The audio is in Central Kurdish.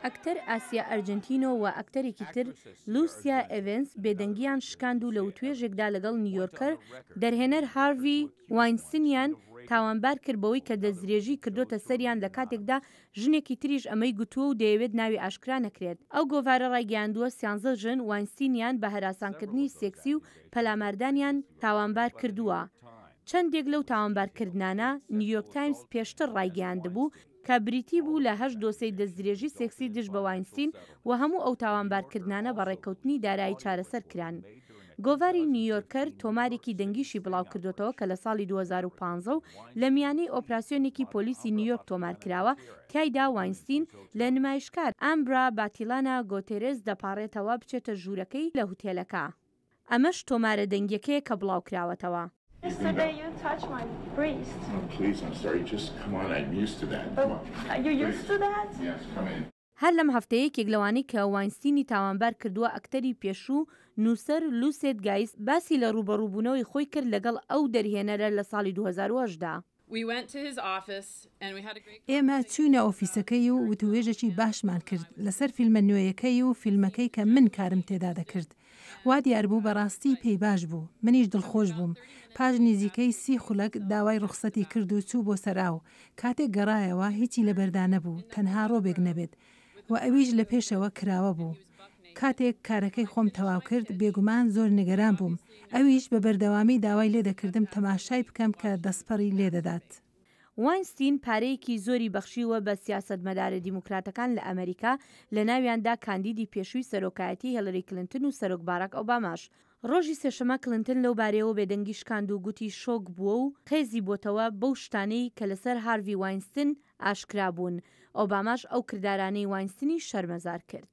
ئەکتەر ئاسیا ئەرجەنتینۆ و ئەکتەرێکی تر لوسیا ئێڤنس بێدەنگییان شکاند و لە وتوێژێکدا لەگەڵ نیویۆرکەر دەرهێنەر هارڤی واینستنیان تاوانبار کرد بەوەی کە دەستدرێژی کردۆتە سەریان لە کاتێکدا ژنێکی تریش ئەمەی گوتووە و دەیەوێت ناوی ئاشکرا نەکرێت. ئەو گۆڤارە ڕایگەیاندووە سیانزە ژن واینستینیان بە هەراسانکردنی سێکسی و پەلاماردانیان تاوانبار کردووە. چەندێک لەو تاوانبارکردنانە نیویۆرک تایمز پێشتر ڕایگەیاندبوو کە بریتی بوو لە هەشت دۆسێی دەستدرێژی سێکسی دژ بە واینستین و هەموو ئەو تاوانبارکردنانە بە ڕێککەوتنی دارایی چارەسەر کران. گۆڤاری نیویۆرکەر تۆمارێکی دەنگیشی بڵاوکردۆتەوە کە لە ساڵی 2015 و لە میانەی ئۆپراسیۆنێکی پۆلیسی نیویۆرک تۆمارکراوە، تیایدا واینستین لە نمایشکار ئامبرا باتیلانا گۆتێرێز دەپاڕێتەوە بچێتە ژوورەکەی لە هوتێلەکە. ئەمەش تۆمارە دەنگیەکەیە کە بڵاوکراوەتەوە. هەر لەم هەفتەیە یەکێک لەوانەی کە واینستینی تاوانبار کردووە ئەکتەری پێشوو نووسەر لوسێت گایس باسی لە ڕووبەڕووبوونەوەی خۆی کرد لەگەڵ ئەو دەرهێنەرە لە ساڵی 2008 دا. ئێمە چووینە ئۆفیسەکەی و وتووێژێکی باشمان کرد لەسەر فیلمە نوێیەکەی و فیلمەکەی کە من کارم تێدا دەکرد. وا دیار بوو بەڕاستی پێی باش بوو، منیش دڵخۆش بووم. پاش نیزیکەی سی خولەک داوای ڕوخسەتی کرد و چوو بۆ سەرئاو. کاتێک گەڕایەوە هیچی لەبەردا نەبوو، تەنها ڕۆبێک نەبێت. و ئەویش لە پێشەوە کراوە بوو. کاتێک کارەکەی خۆم تەواو کرد، بێگومان زۆر نیگەران بووم. ئەویش بە بەردەوامی داوای لێدەکردم تەماشای بکەم کە دەستپەڕی لێدەدات. واینستین پارەیەکی زۆری بەخشیوە بە سیاسەتمەدارە دیموکراتەکان لە ئەمەریکا، لەناویاندا کاندیدی پێشووی سەرۆکایەتی هێلری کلنتن و سەرۆک باراک ئۆباماش. ڕۆژی سێشەمە کلنتن لەو بارەیەوە بێدەنگی شکاند و گوتی شۆک بووە و قێزی بۆتەوە بەو شتانەی کە لەسەر هارڤی واینستن ئاشکرا بوون. ئۆباماش ئەو کردارانەی واینستنی شەرمەزار کرد.